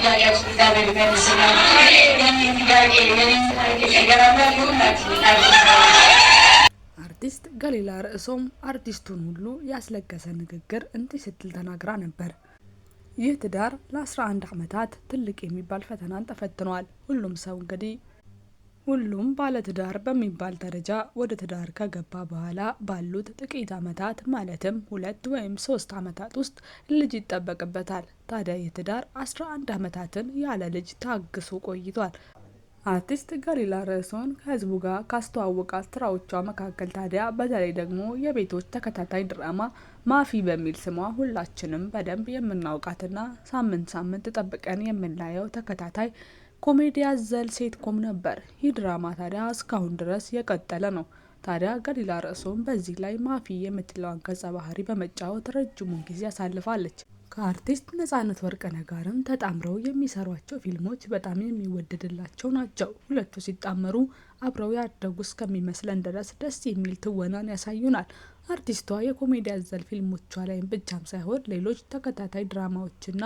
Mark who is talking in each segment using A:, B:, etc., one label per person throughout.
A: ጥያቄያችን እግዚአብሔር ይመልስላችሁ። የኔን ጥያቄ የኔን ታሪክ የቀየረ አምላክ የሁላችሁ ታሪክ።
B: አርቲስት ገሊላ ርዕሶም አርቲስቱን ሁሉ ያስለቀሰ ንግግር እንዲህ ስትል ተናግራ ነበር። ይህ ትዳር ለ11 ዓመታት ትልቅ የሚባል ፈተናን ተፈትኗል። ሁሉም ሰው እንግዲህ ሁሉም ባለትዳር በሚባል ደረጃ ወደ ትዳር ከገባ በኋላ ባሉት ጥቂት ዓመታት፣ ማለትም 2 ወይም 3 ዓመታት ውስጥ ልጅ ይጠበቅበታል። ታዲያ ይህ ትዳር 11 ዓመታትን ያለ ልጅ ታግሶ ቆይቷል። አርቲስት ገሊላ ርዕሶን ከህዝቡ ጋር ካስተዋወቃት ስራዎቿ መካከል ታዲያ በተለይ ደግሞ የቤቶች ተከታታይ ድራማ ማፊ በሚል ስሟ ሁላችንም በደንብ የምናውቃትና ሳምንት ሳምንት ጠብቀን የምናየው ተከታታይ ኮሜዲ አዘል sitcom ነበር። ይህ ድራማ ታዲያ እስካሁን ድረስ የቀጠለ ነው። ታዲያ ገሊላ ርዕሶም በዚህ ላይ ማፊ የምትለዋን ገጸ ባህሪ በመጫወት ረጅሙን ጊዜ አሳልፋለች። ከአርቲስት ነጻነት ወርቅነህ ጋርም ተጣምረው የሚሰሯቸው ፊልሞች በጣም የሚወደድላቸው ናቸው። ሁለቱ ሲጣመሩ አብረው ያደጉ እስከሚመስለን ድረስ ደስ የሚል ትወናን ያሳዩናል። አርቲስቷ የኮሜዲ አዘል ፊልሞቿ ላይም ብቻም ሳይሆን ሌሎች ተከታታይ ድራማዎችና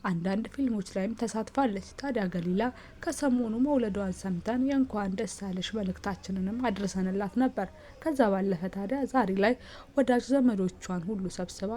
B: አንዳንድ ፊልሞች ላይም ተሳትፋለች። ታዲያ ገሊላ ከሰሞኑ መውለዷን ሰምተን የእንኳን ደስ ያለሽ መልእክታችንንም አድርሰንላት ነበር። ከዛ ባለፈ ታዲያ ዛሬ ላይ ወዳጅ ዘመዶቿን ሁሉ ሰብስባ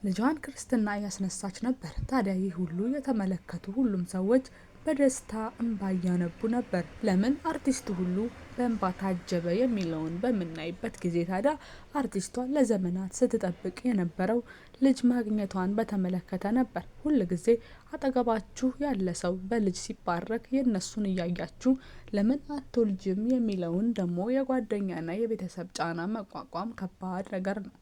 B: ልጇን ክርስትና እያስነሳች ነበር። ታዲያ ይህ ሁሉ የተመለከቱ ሁሉም ሰዎች በደስታ እንባ እያነቡ ነበር። ለምን አርቲስቱ ሁሉ በእንባ ታጀበ የሚለውን በምናይበት ጊዜ ታዲያ አርቲስቷ ለዘመናት ስትጠብቅ የነበረው ልጅ ማግኘቷን በተመለከተ ነበር። ሁል ጊዜ አጠገባችሁ ያለ ሰው በልጅ ሲባረክ የእነሱን እያያችሁ ለምን አትወልጅም የሚለውን ደግሞ የጓደኛና የቤተሰብ ጫና መቋቋም ከባድ ነገር ነው።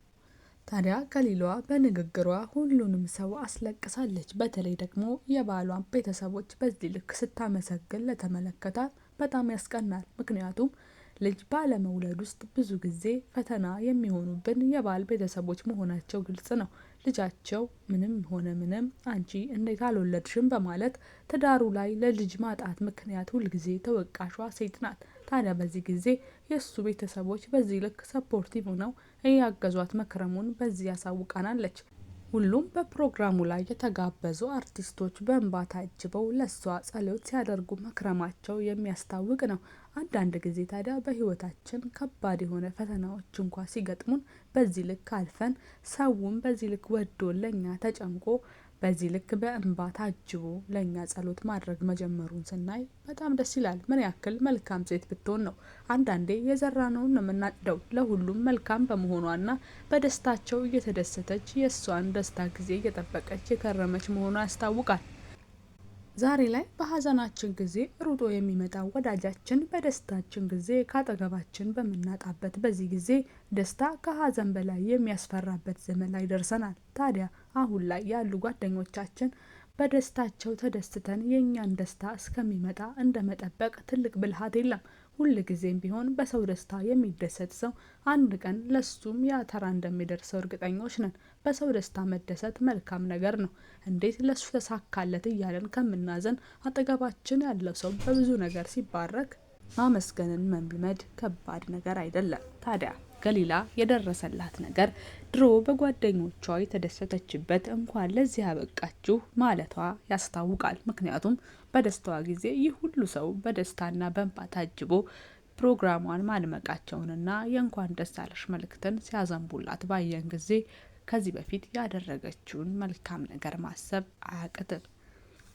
B: ታዲያ ገሊላ በንግግሯ ሁሉንም ሰው አስለቅሳለች። በተለይ ደግሞ የባሏን ቤተሰቦች በዚህ ልክ ስታመሰግን ለተመለከታት በጣም ያስቀናል። ምክንያቱም ልጅ ባለመውለድ ውስጥ ብዙ ጊዜ ፈተና የሚሆኑብን የባል ቤተሰቦች መሆናቸው ግልጽ ነው። ልጃቸው ምንም ሆነ ምንም አንቺ እንዴት አልወለድሽም በማለት ትዳሩ ላይ ለልጅ ማጣት ምክንያት ሁልጊዜ ተወቃሿ ሴት ናት። ታዲያ በዚህ ጊዜ የእሱ ቤተሰቦች በዚህ ልክ supportive ሆነው እያገዟት መክረሙን በዚህ ያሳውቃናለች። ሁሉም በፕሮግራሙ ላይ የተጋበዙ አርቲስቶች በእንባ ታጅበው ለሷ ጸሎት ሲያደርጉ መክረማቸው የሚያስታውቅ ነው። አንዳንድ ጊዜ ታዲያ በሕይወታችን ከባድ የሆነ ፈተናዎች እንኳ ሲገጥሙን በዚህ ልክ አልፈን ሰውም በዚህ ልክ ወዶ ለኛ ተጨንቆ በዚህ ልክ በእንባ ታጅቦ ለእኛ ጸሎት ማድረግ መጀመሩን ስናይ በጣም ደስ ይላል። ምን ያክል መልካም ሴት ብትሆን ነው። አንዳንዴ የዘራነውን ነው የምናጭደው። ለሁሉም መልካም በመሆኗና በደስታቸው እየተደሰተች የእሷን ደስታ ጊዜ እየጠበቀች የከረመች መሆኗ ያስታውቃል። ዛሬ ላይ በሀዘናችን ጊዜ ሩጦ የሚመጣ ወዳጃችን በደስታችን ጊዜ ካጠገባችን በምናጣበት በዚህ ጊዜ ደስታ ከሀዘን በላይ የሚያስፈራበት ዘመን ላይ ደርሰናል። ታዲያ አሁን ላይ ያሉ ጓደኞቻችን በደስታቸው ተደስተን የእኛን ደስታ እስከሚመጣ እንደ መጠበቅ ትልቅ ብልሃት የለም። ሁል ጊዜም ቢሆን በሰው ደስታ የሚደሰት ሰው አንድ ቀን ለሱም ያ ተራ እንደሚደርሰው እርግጠኞች ነን። በሰው ደስታ መደሰት መልካም ነገር ነው። እንዴት ለሱ ተሳካለት እያለን ከምናዘን አጠገባችን ያለው ሰው በብዙ ነገር ሲባረክ ማመስገንን መልመድ ከባድ ነገር አይደለም። ታዲያ ገሊላ የደረሰላት ነገር ድሮ በጓደኞቿ የተደሰተችበት እንኳን ለዚህ ያበቃችሁ ማለቷ ያስታውቃል። ምክንያቱም በደስታዋ ጊዜ ይህ ሁሉ ሰው በደስታና በእንባ ታጅቦ ፕሮግራሟን ማድመቃቸውንና የእንኳን ደስ አለሽ መልእክትን ሲያዘንቡላት ባየን ጊዜ ከዚህ በፊት ያደረገችውን መልካም ነገር ማሰብ አያቅትም።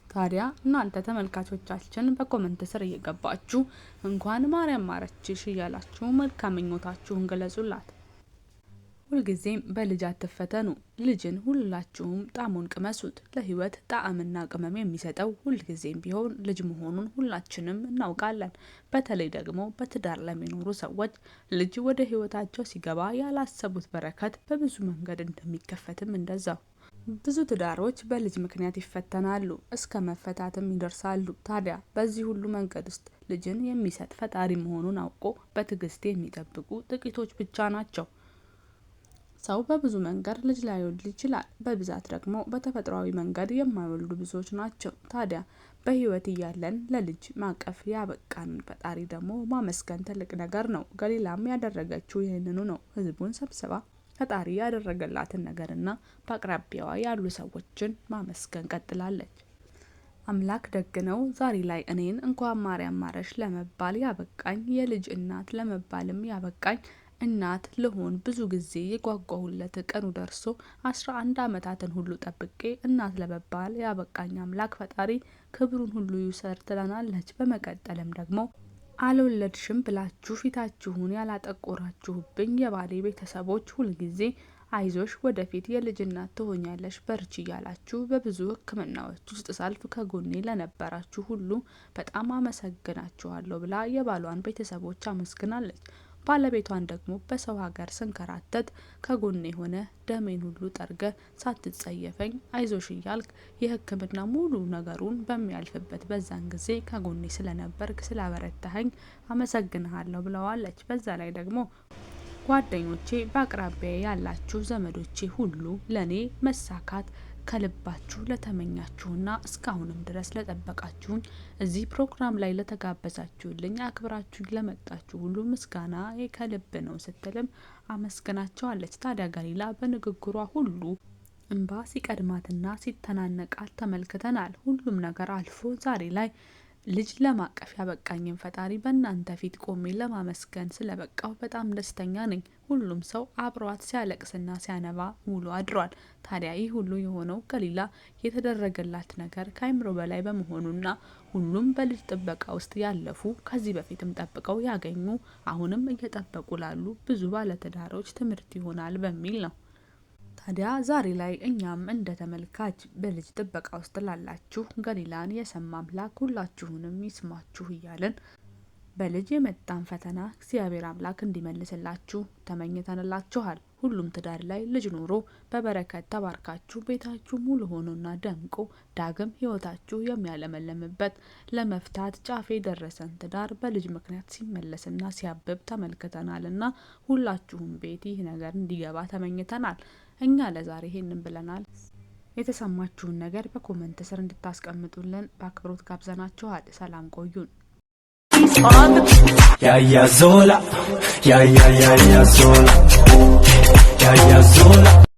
B: ታዲያ እናንተ ተመልካቾቻችን በ comment ስር እየገባችሁ እንኳን ማርያም ማረችሽ እያላችሁ መልካም ምኞታችሁን ገለጹላት። ሁልጊዜም በልጅ አትፈተኑ። ልጅን ሁላችሁም ጣዕሙን ቅመሱት። ለሕይወት ጣዕምና ቅመም የሚሰጠው ሁልጊዜም ቢሆን ልጅ መሆኑን ሁላችንም እናውቃለን። በተለይ ደግሞ በትዳር ለሚኖሩ ሰዎች ልጅ ወደ ሕይወታቸው ሲገባ ያላሰቡት በረከት በብዙ መንገድ እንደሚከፈትም እንደዛው። ብዙ ትዳሮች በልጅ ምክንያት ይፈተናሉ፣ እስከ መፈታትም ይደርሳሉ። ታዲያ በዚህ ሁሉ መንገድ ውስጥ ልጅን የሚሰጥ ፈጣሪ መሆኑን አውቆ በትዕግስት የሚጠብቁ ጥቂቶች ብቻ ናቸው። ሰው በብዙ መንገድ ልጅ ላይወልድ ይችላል። በብዛት ደግሞ በተፈጥሯዊ መንገድ የማይወልዱ ብዙዎች ናቸው። ታዲያ በሕይወት እያለን ለልጅ ማቀፍ ያበቃንን ፈጣሪ ደግሞ ማመስገን ትልቅ ነገር ነው። ገሊላም ያደረገችው ይህንኑ ነው። ሕዝቡን ሰብስባ ፈጣሪ ያደረገላትን ነገርና በአቅራቢያዋ ያሉ ሰዎችን ማመስገን ቀጥላለች። አምላክ ደግ ነው። ዛሬ ላይ እኔን እንኳን ማርያም ማረሽ ለመባል ያበቃኝ፣ የልጅ እናት ለመባልም ያበቃኝ፣ እናት ልሆን ብዙ ጊዜ የጓጓሁለት ቀኑ ደርሶ 11 ዓመታትን ሁሉ ጠብቄ እናት ለመባል ያበቃኝ አምላክ ፈጣሪ ክብሩን ሁሉ ይውሰድ ትለናለች። በመቀጠልም ደግሞ አልወለድሽም ብላችሁ ፊታችሁን ያላጠቆራችሁብኝ የባሌ ቤተሰቦች ሁልጊዜ አይዞሽ ወደፊት የልጅ እናት ትሆኛለሽ በርቺ እያላችሁ በብዙ ሕክምናዎች ውስጥ ሳልፍ ከጎኔ ለነበራችሁ ሁሉ በጣም አመሰግናችኋለሁ ብላ የባሏን ቤተሰቦች አመስግናለች። ባለቤቷን ደግሞ በሰው ሀገር ስንከራተት ከጎኔ የሆነ ደሜን ሁሉ ጠርገ ሳትጸየፈኝ አይዞሽ እያልክ የሕክምና ሙሉ ነገሩን በሚያልፍበት በዛን ጊዜ ከጎኔ ስለነበርክ ስላበረታኸኝ አመሰግንሃለሁ ብለዋለች። በዛ ላይ ደግሞ ጓደኞቼ፣ በአቅራቢያ ያላችሁ ዘመዶቼ ሁሉ ለእኔ መሳካት ከልባችሁ ለተመኛችሁና እስካሁንም ድረስ ለጠበቃችሁኝ፣ እዚህ ፕሮግራም ላይ ለተጋበዛችሁልኝ፣ አክብራችሁ ለመጣችሁ ሁሉ ምስጋና ከልብ ነው ስትልም አመስግናቸዋለች። ታዲያ ገሊላ በንግግሯ ሁሉ እንባ ሲቀድማትና ሲተናነቃት ተመልክተናል። ሁሉም ነገር አልፎ ዛሬ ላይ ልጅ ለማቀፍ ያበቃኝን ፈጣሪ በእናንተ ፊት ቆሜ ለማመስገን ስለበቃሁ በጣም ደስተኛ ነኝ። ሁሉም ሰው አብሯት ሲያለቅስና ሲያነባ ውሎ አድሯል። ታዲያ ይህ ሁሉ የሆነው ገሊላ የተደረገላት ነገር ከአይምሮ በላይ በመሆኑና ሁሉም በልጅ ጥበቃ ውስጥ ያለፉ፣ ከዚህ በፊትም ጠብቀው ያገኙ፣ አሁንም እየጠበቁ ላሉ ብዙ ባለትዳሮች ትምህርት ይሆናል በሚል ነው። ታዲያ ዛሬ ላይ እኛም እንደ ተመልካች በልጅ ጥበቃ ውስጥ ላላችሁ ገሊላን የሰማ አምላክ ሁላችሁንም ይስማችሁ እያልን በልጅ የመጣን ፈተና እግዚአብሔር አምላክ እንዲመልስላችሁ ተመኝተንላችኋል። ሁሉም ትዳር ላይ ልጅ ኖሮ በበረከት ተባርካችሁ ቤታችሁ ሙሉ ሆኖና ደምቆ ዳግም ሕይወታችሁ የሚያለመልምበት፣ ለመፍታት ጫፍ የደረሰን ትዳር በልጅ ምክንያት ሲመለስና ሲያብብ ተመልክተናልና ሁላችሁም ቤት ይህ ነገር እንዲገባ ተመኝተናል። እኛ ለዛሬ ይሄንን ብለናል። የተሰማችሁን ነገር በ comment ስር እንድታስቀምጡልን በአክብሮት ጋብዘናችኋል። ሰላም ቆዩን።
C: Ya ya zola, ya ya ya ya zola, ya ya zola.